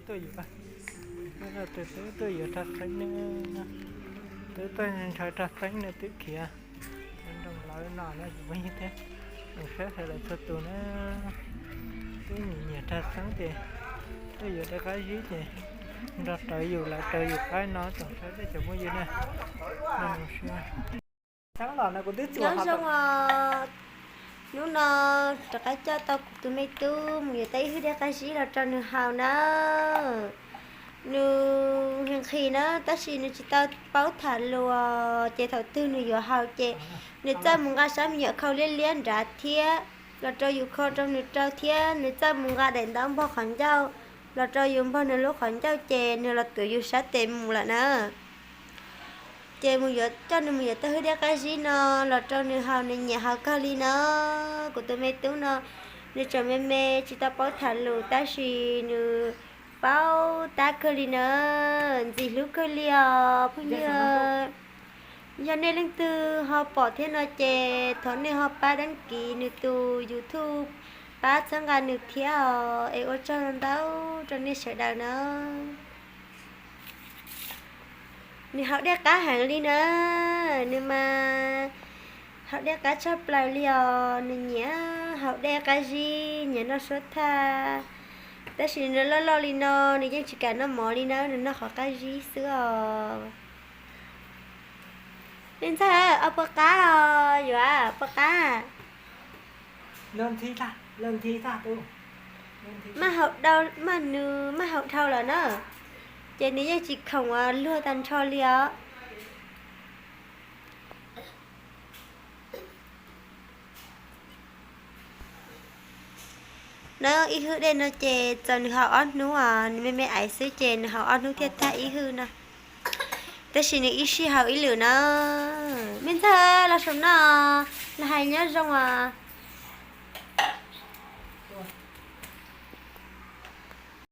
Tuaj yuav, twb tuaj yuav rau xeeb ne, twb tuaj ntshaw rau xeeb ne twb khiav nroo lawv no na cov phooj ywg thiab. Tsoom saib sawv daws txhua tus na, twb nyiam nyiam rau xeeb ces tuaj yuav dej qab zib ces nrog rawv yus lawv raws yus qab no tsoom saib tej cov phooj ywg na. Nyob zoo os, hnub no rov qab coj tau kuv tus me tub mus yuav tau ib hwj dej qab zib los rau nws haus na. Nws nqhis nqhis na tab sis nws tsis tau paub tham lus, ces thaum twg nws yuav haus ces nws txawj mus nqa sab me nyuam khau liab liab nrad thiab los rau yus kho rau nws rau thiab nws txawj mus nqa daim ntaub npog qhov ncauj los rau yus npog nws lub qhov ncauj ces nws los tuav yus sab tes mus lawm na. Ces mus yuav, coj nws mus yuav tau hwj dej qab zib no los rau nws haus, nws nyiam haus kawg li no. Kuv tus me tub no, nws tseem me me tsis tau paub tham lus tab sis nws paub tab kawg li na, ntxim hlub kawg li os phooj ywg. Yog nej leej twg ho pom thiab no ces thov nej ho pab deeb kiv nws tus YouTube, pab txhawb nqa nws thiab os, es ua tsaug ntau rau nej sawv daws na. Nws haus dej qab heev li na, nws mas haus dej qab tshaj plaws li os, nws nyiam haus dej qab zib, nyiam noj suab thaj. Tab sis nws loj loj li no nws yeej tsis kam noj mov li na, nws noj qhov qab zib xwb os. Me ntxawg, ua puas qab os, yuav puas qab? Maj haus dhau, maj nws maj haus dhau lawm na, ces nws yeej tsis khoom luag tag nrho li os. Na ib hwj dej no ces txawm nws haus ob hnub os, nws me me aiv xwb ces nws haus ob hnub thiaj tag ib hwj no. Tab sis nws ib sij haus ib lwm na. Me ntxawg, los saum no, los hais nyob zoo os.